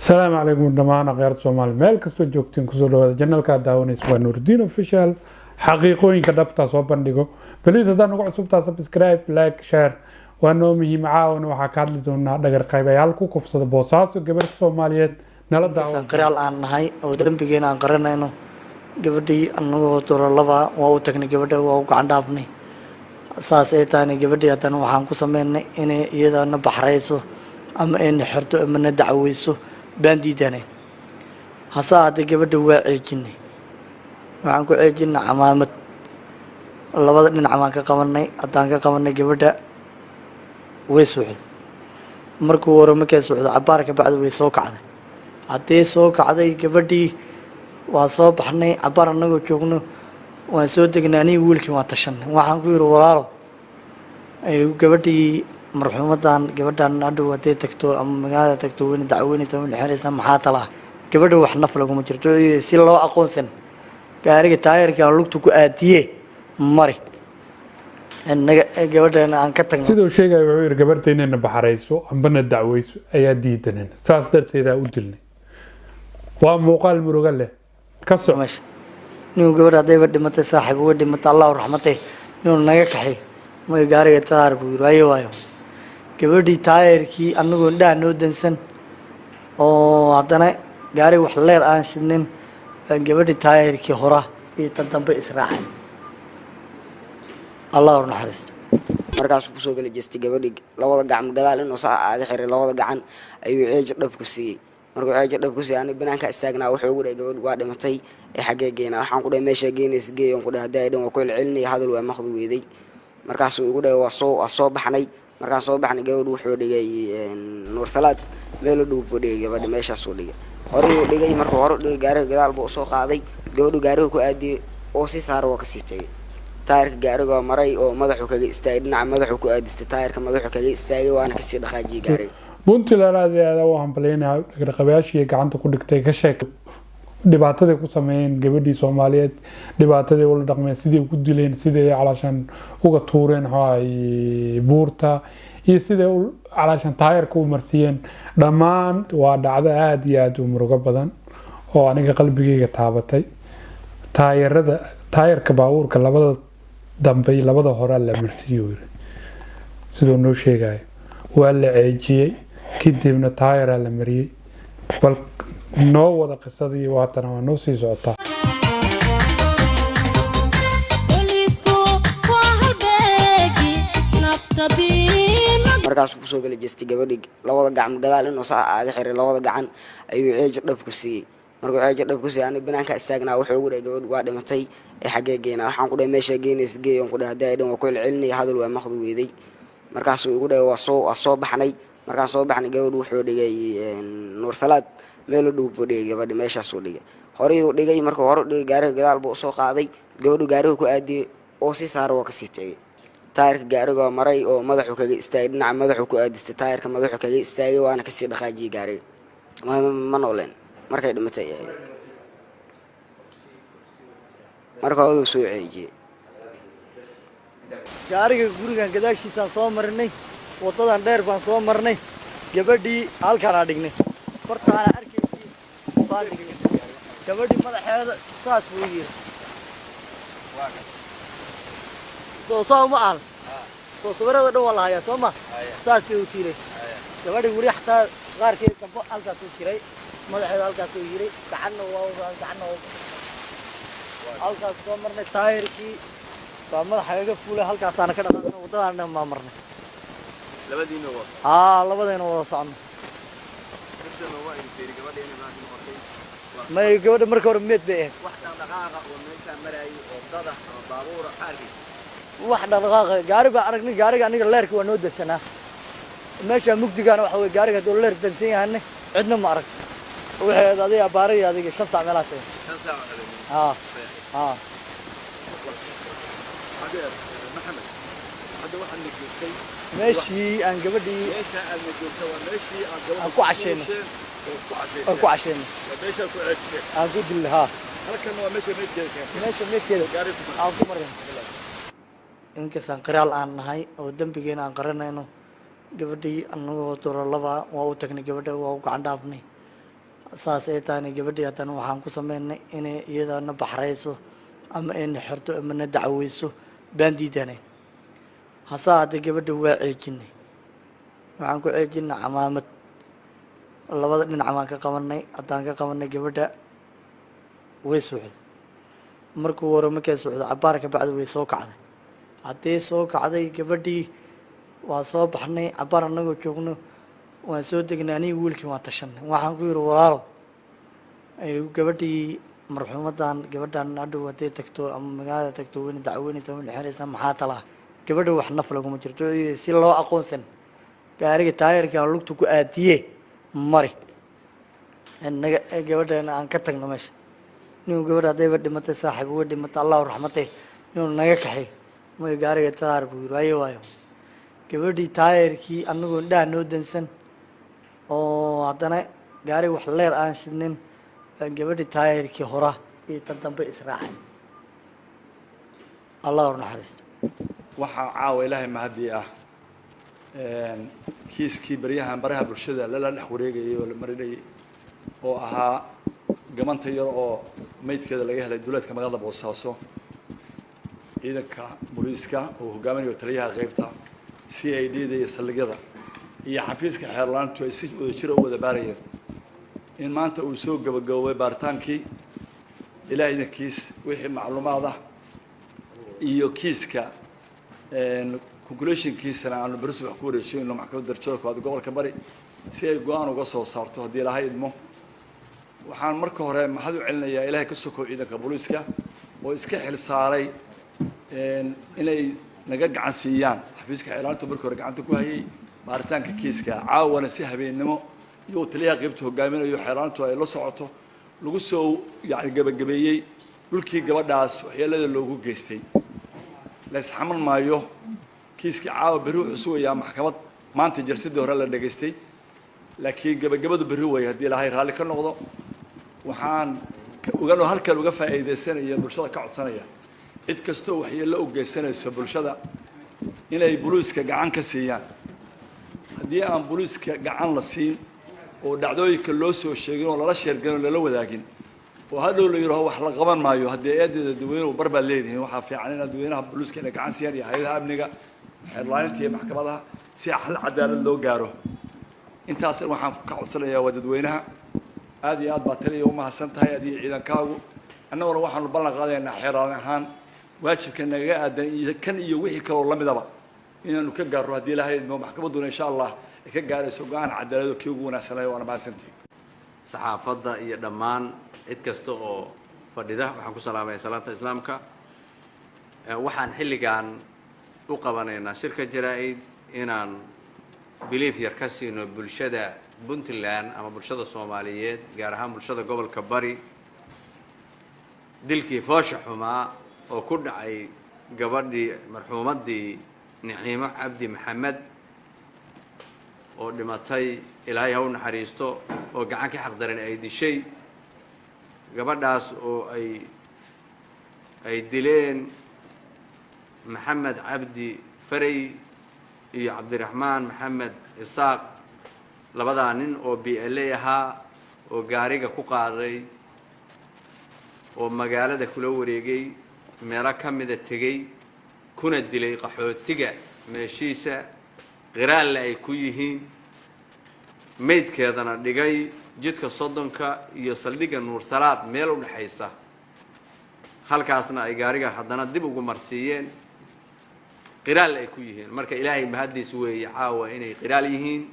Asalaamu calaykum dhammaan akhyaarta Soomaaliya meel kastoo joogtiin, kusoo dhawaada channelkaa daawanaysa, waa Nuurdiin Official. Xaqiiqooyinka dhabtaa soo bandhigo. Please, haddaa nagu cusubtaa, subscribe, like, share waa noo muhiim. Caawana waxaa ka hadli doonaa dhagar qaybayaal ku kufsada Boosaaso gabarka Soomaaliyeed. Nala daawan. Qiraal aan nahay oo dembigeena aan qaranayno, gabadhii anagoo dorolaba waa u tagnay, gabadha waa u gacan dhaafnay. Saas ay tahayna, gabadhii haddana waxaan ku sameynay inay iyadana baxrayso ama ayna xirto ama na dacweyso baan diidanay. Hase haddee gabadha waa ceejinay, waxaan ku ceejinay camaamad, labada dhinac baan ka qabanay. Haddaan ka qabanay, gabadha way socday. Markuu hore markay socdo, cabaar ka bacdi way soo kacday. Haddii soo kacday gabadhii, waa soo baxnay. Cabaar annagoo joogno waan soo degnay. Aniga wiilkii waan tashanay. Waxaan ku yidhi, "Walaalo, gabadhii marxuumadan, gabadhan hadhow hadday tagto ama magaalada tagto, wayna dacweynaysa, wayna xiraysaa, maxaa talaa? Gabadha wax naf laguma jirto. Si loo aqoonsan, gaariga taayarka aan lugta ku aadiye mari naga gabadhana aan ka tagno." Siduu sheegaya, wuxuu yidhi gabarta inayna baxrayso ambana dacweyso ayaa diidanen, saas darteedaa u dilnay. Waa muuqaal murugo leh. Ka soc. Meesha ninuu gabadha haddayba dhimatay, saaxiib, uga dhimatay, Allahu raxmatay, inuu naga kaxay may gaariga taayar buu yiri. Waayo waayo, gabadhii taayarkii anagoo indhaha noo dansan oo haddana gaariga wax leer aan shidnin, gabadhii taayarkii hora iyo tan dambe israacay. Allahu naxariisto. Markaasuu kusoo gala jeestay gabadhii, labada gacmo gadaal inuu saa aaga xiray, labada gacan ayuu ceeji dhab ku siiyey. Markuu ceeji dhab ku siiyey, aniga banaanka istaagnaa. Wuxuu ugu dhahay, "Gabadh waa dhimatay, ee xaggee geynaa?" Waxaan ku dhahay, "Meeshaa geynaysa geey." On ku dhahay, "Haddii ay dhan waa ku celcelinaya, hadal waa maqdi weeday." Markaasuu igu dhahay, waa soo baxnay. Markaan soo baxnay, gabadh wuxuu dhigay Nuursalaad meel u dhow buu dhigay. Gabadha meeshaasuu dhigay, horey dhigay. Markuu hore u dhigay, gaariga gadaal buu usoo qaaday, gabadhu gaariga ku aadiyey oo sii saara, waa kasii tegay. Taayirka gaariga waa maray oo madaxuu kaga istaagay, dhinaca madaxuu ku aadistay, taayirka madaxuu kaga istaagay, waana kasii dhaqaajiyey gaariga. Puntland aad iyo aad u hambalyeynaya dhagarqabayaashii gacanta ku dhigtay. Ka sheeg dhibaatadii ku sameeyeen gabadhii Soomaaliyeed, dhibaatadii ula dhaqmeen, sidii ku dileen, sidii ay calaashaan uga tuureen ay buurta iyo siday calaashaan taayarka u marsiiyeen. Dhammaan waa dhacdo aada iyo aada u murugo badan oo aniga qalbigayga taabatay. Taayarada, taayarka baabuurka labada dambe iyo labada hore la marsiiyo yiri, siduu noo sheegayo waa la ceejiyey, kadibna taayaraa la mariyey. Bal noo wada qisadii, waatana waa noo sii socotaa. Booliisku waa halbeegi nafta biima. Markaasuu kusoo gala jeestay gabadhii, labada gacmo gadaal inuu saa aaga xiray, labada gacan ayuu ceeji dhab ku siiyey. Markuu ceeji dhab ku siiyey, aniga banaanka istaagnaa. Wuxuu ugu dhahay, "Gabadh waa dhimatay, ee xaggee geynaa?" Waxaan ku dhahay, "Meeshaa geynaysa geey." On ku dhahay, "Haddii ay dhan waa ku celcelinaya, hadal waa maqdi weeday." Markaasuu igu dhahay, waa soo baxnay. Markaan soo baxnay, gabadh wuxuu dhigay Nuursalaad meel u dhow buu dhigay. Gabadhi meeshaasuu dhigay, horey uu dhigay. Markuu hore u dhigay, gaariga gadaal buu usoo qaaday, gabadhu gaariga ku aadiyey oo sii saara, waa kasii tegay. Taayirka gaariga waa maray oo madaxuu kaga istaagay, dhinaca madaxuu ku aadistay, taayirka madaxuu kaga istaagay, waana kasii dhaqaajiyey gaariga. Ma nooleen markay dhimatay ay ahayd. Marka oduu soo ceejiyey. Gaariga gurigan gadaashiisaan soo marinay, waddadan dheer baan soo marnay. Gabadhii halkaanaa dhignay, bartaana arkaysiin baan dhignay. Gabadhii madaxeeda saas buu yiri, soo saa uma ahan, soo sawirada dhan waa la hayaa, soo ma? Saas bay u tiiray gabadhii. Weli xataa qaarkeed dambo halkaasuu jiray, madaxeeda halkaasuu yiray, gacanna waa gacanna waa halkaas. Soo marnay, taayirkii baa madaxa kaga fuulay, halkaasaana ka dhaqaaqnay, waddadaan dhan baa marnay. Labadiina waa Haa, labadayna wada socono. Naftana waa idin fiiri gabadha inay maanta noqotay. May, gabadha marka hore meed bay ahayd. Wax dhaqdhaqaaqa oo meeshaa marayay oo dada ama baabuura arkay? Wax dhaqdhaqaaqa gaari baa aragnay. Gaariga aniga leerka waa noo dansanaa. Meesha mugdigaana waxa weye, gaariga hadduu leer dansan yahane, cidna ma aragto. Waxay ahayd adiga abaaraya, adiga 5 saac meelahaas ahayd. 5 saac oo habeenimo? Haa haa. Adeer Maxamed, hadda waxaad na joogtay Meeshii aan gabadhii meesha aad na joogtay waa meeshii aad gabadha Aan ku cashaynay. fuusheen oo ku cashayseen. Aan ku cashaynay. Waa meeshaad ku ceejiseen. Aan ku dilnay, haa. Halkanna waa meesha meydkeeda keentay. Meesha meedkeeda gaari ku maray. Aan ku marin. Inkastaan qiraal aan nahay oo dembigeena aan qaranayno, gabadhii anagoo dorolaba waa u tagnay, gabadha waa u gacan dhaafnay. Saas ay tahayna gabadhii haddana waxaan ku sameynay inay iyadana baxrayso ama ayna xirto ama na dacweyso baan diidanay. Hase haddee gabadha waa ceejinay, waxaan ku ceejinay camaamad, labada dhinac baan ka qabanay. Haddaan ka qabanay gabadha way socday. Markuu hore markay socdo cabaar ka bacdi way soo kacday. Haddii soo kacday gabadhii waa soo baxnay. Cabaar annagoo joogno waan soo degnay, aniga wiilkii waan tashanay. Waxaan ku yidhi, walaalow, gabadhii marxuumadan, gabadhan hadhow hadday tagto ama magaalada tagto wayna dacweynaysaa, wayna xiraysaa, maxaa talaa? Gabadha wax naf laguma jirto, si loo aqoonsan gaariga taayirkaan lugta ku aadiye mari naga gabadhana aan ka tagno meesha. Inuu gabadha haddayba dhimatay, saaxiib way dhimatay, Allahu raxmatay, inuu naga kaxay may gaariga taayir buu yiri. Waayo waayo, gabadhii taayirkii anagoo indhaha noo dansan oo haddana gaariga wax leer aan shidnin, gabadhii taayirkii hora iyo tan dambe israacay. Allahu naxariisto. Waxaa caawa Ilaahay mahadii ah kiiskii baryahan baraha bulshada lala dhex wareegayay oo la marinayay oo ahaa gamanta yar oo maydkeeda laga helay duleedka magaalada Boosaaso. Ciidanka booliiska oo hogaaminayo taliyaha qaybta CID da iyo saldhigyada iyo xafiiska xeerlaantu ay si wadajira u wada baarayeen, in maanta uu soo gabagaboobay baaritaankii. Ilaah idankiis wixii macluumaad ah iyo kiiska conclusionkiisana aanu beri subax ku wareejinayno maxkamadda darajada koowaad gobolka Bari si ay go-aan uga soo saarto haddii Ilaahay idmo. Waxaan marka hore mahad u celinayaa Ilaahay ka sokow ciidanka booliiska oo iska xil saaray inay naga gacan siiyaan xafiiska xeerlaanta markii hore gacanta ku hayay baaritaanka kiiska. Caawana si habeennimo iyagoo taliyaha qaybta hogaaminayo, xeerlaantu ay la socoto, lagu soo yani gebagabeeyey dhulkii gabadhaas waxyeelada loogu geystay. La isxaman maayo, kiiskii caawa berri wuxuu sugayaa maxkamad. Maanta jalsadii hore la dhegaystay, laakiin gebagabadu berri way haddii Ilaahay raalli ka noqdo. Waxaan uga halkan uga faa'iidaysanaya bulshada ka codsanaya cid kastoo waxyeello u geysanayso bulshada inay boliiska gacan ka siiyaan. Haddii aan boliiska gacan la siin oo dhacdooyinka loo soo sheegin oo lala sheergelin oo lala wadaagin oo hadhow la yidhaho wax la qaban maayo, haddii eedeeda dadweynuhu bar baad leedihiin. Waxaa fiican inaad dadweynaha boliiska inay gacan siiyaan iyo hay-adaha amniga, xeerlaalinta iyo maxkamadaha si xal cadaalad loo gaaro. Intaas waxaan ka codsanayaa waa dadweynaha. Aad iyo aad baa taliya umahadsan tahay adiyo ciidankaagu. Annaguna waxaanu ballan qaadaynaa xeerlaan ahaan waajibka nagaga aadan iyo kan iyo wixii kaloo lamidaba inaanu ka gaarro haddii Ilaahay idmo, maxkamadduna insha Allah ay ka gaarayso go-aan cadaalad oo kii ugu wanaagsanay. Waana mahadsantihi. Saxaafadda iyo dhammaan cid kasta oo fadhida waxaan ku salaamaya salaanta Islaamka. Waxaan xilligan u qabanaynaa shirka jaraa-id inaan brief yar ka siino bulshada Puntland ama bulshada Soomaaliyeed, gaar ahaan bulshada gobolka Bari, dilkii foosha xumaa oo ku dhacay gabadhii marxuumaddii Niciimo Cabdi Maxamed oo dhimatay, Ilaahay ha u naxariisto, oo gacan ka xaqdaran ay dishay gabadhaas oo ay dileen Maxamed Cabdi Farey iyo Cabdiraxmaan Maxamed Isaaq, labadaa nin oo BLA ahaa oo gaariga ku qaaday oo magaalada kula wareegay, meelo ka mida tegey, kuna dilay qaxootiga meeshiisa, qiraalle ay ku yihiin, meydkeedana dhigay jidka 30-ka iyo saldhigga Nuursalaad meel u dhexaysa, halkaasna ay gaariga haddana dib ugu marsiiyeen, qiraal ay ku yihiin. Marka Ilaahay mahaddiis weeye caawa inay qiraal yihiin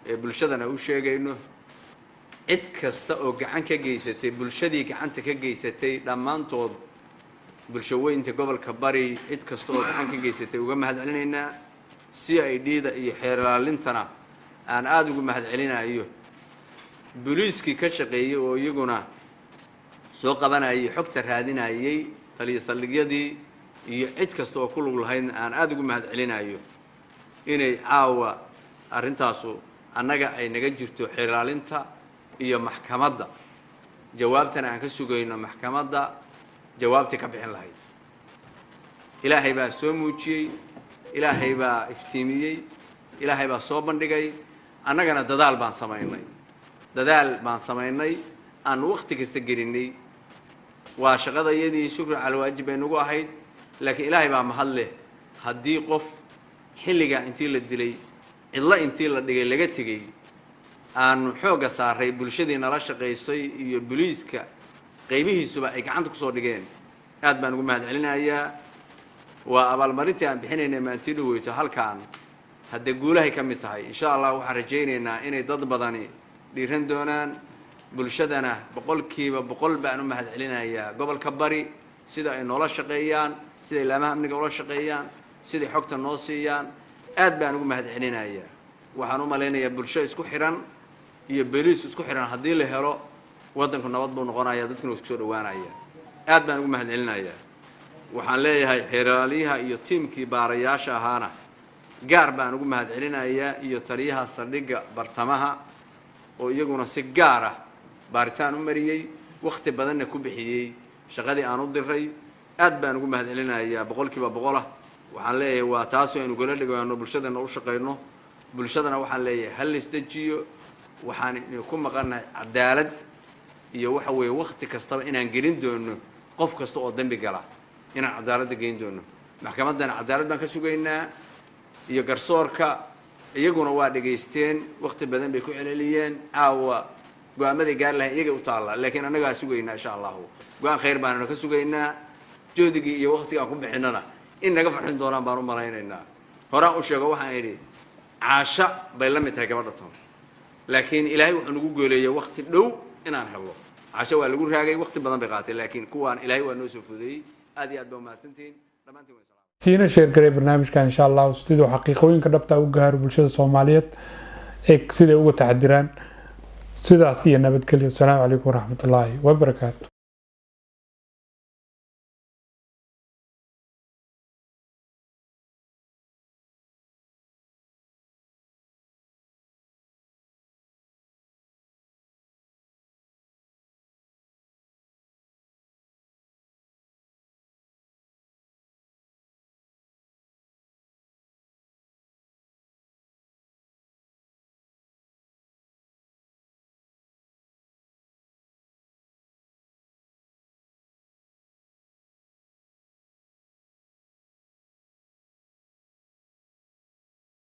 ee bulshadana u sheegayno cid kasta oo gacan ka geysatay, bulshadii gacanta ka geysatay dhammaantood, bulsho weynta gobolka Bari cid kasta oo gacan ka geysatay uga mahad celinaynaa, CID da iyo xeerlaalintana aan aada ugu mahad celinayo, booliiskii ka shaqeeyey oo iyaguna soo qabanayay, xogta raadinayay, taliya saldhigyadii iyo cid kasta oo ku lug lahaydna aan aada ugu mahad celinayo. Inay caawa arrintaasu annaga ay naga jirto xeerlaalinta iyo maxkamadda, jawaabtana aan ka sugayno maxkamadda jawaabtii ka bixin lahayd. Ilaahay baa soo muujiyey, Ilaahay baa iftiimiyey, Ilaahay baa soo bandhigay, annagana dadaal baan samaynay. Dadaal baan samaynay, aan wakhti kasta gelinay, waa shaqadayadii, shukri cala waajib bay nagu ahayd. Laakiin Ilaahay baa mahad leh, haddii qof xilligaa intii la dilay, cidlo intii la dhigay, laga tegey, aanu xoogga saaray, bulshadii nala shaqaysay iyo boliiska qaybihiisuba ay gacanta kusoo dhigeen, aad baan ugu mahad celinayaa. Waa abaalmarintii aan bixinaynay maantii dhaweyto halkaan, haddee guulahay ka mid tahay. Insha Allah waxaan rajaynaynaa inay dad badani dhiiran doonaan. Bulshadana 100% baan u mahad celinayaa gobolka Bari, sida ay noola shaqeeyaan, siday laamaha amniga ula shaqeeyaan, siday xogta noo siiyaan, aad baan ugu mahad celinayaa. Waxaan u malaynayaa bulsho isku xiran iyo boliis isku xiran haddii la helo, waddanku nabad buu noqonaya, dadkuna isku soo dhawaanaya. Aad baan ugu mahad celinayaa. Waxaan leeyahay xeeraalyaha iyo tiimkii baarayaasha ahaana gaar baan ugu mahad celinayaa, iyo taliyaha saldhigga bartamaha oo iyaguna si gaar ah baaritaan u mariyey, wakhti badanna ku bixiyey shaqadii aan u diray. Aad baan ugu mahad celinayaa 100%. Waxaan leeyahay waa taasoo aynu kula dhigano bulshadana u shaqayno. Bulshadana waxaan leeyahay hal isdejiyo, waxaan ku maqannahay cadaalad iyo waxa weeye wakhti kastaba inaan gelin doono qof kasta oo dembi gala, inaan cadaaladda geyn doono. Maxkamaddana cadaalad baan ka sugaynaa iyo garsoorka, iyaguna waa dhegaysteen, wakhti badan bay ku celceliyeen. Caawa go-aamaday gaari lahayn iyagay u taalla, laakiin annagaa sugaynaa. Insha Allahu go-aan khayr baanuna ka sugaynaa. Joodigii iyo wakhtiga aan ku bixinana in naga farxin doonaan baan u malaynaynaa. Horaan u sheego, waxaan idhi Caasha bay la mid tahay gabadha toon, laakiin Ilaahay wuxuu nagu gooleeyey wakhti dhow inaan hello. Caasho waa lagu raagay, wakhti badan bay qaatay, laakiin kuwaan Ilaahay waa noo soo fudeeyey. Aad iyo aad baa umahadsantihiin dhammaantiin, waa salaam. Siina share garay barnaamijkan, insha Allahu, siduu xaqiiqooyinka dhabta u gaaro bulshada Soomaaliyeed ee siday uga taxadiraan. Sidaas iyo nabadgelyo. Asalaamu calaykum waraxmatullaahi wabarakaatu.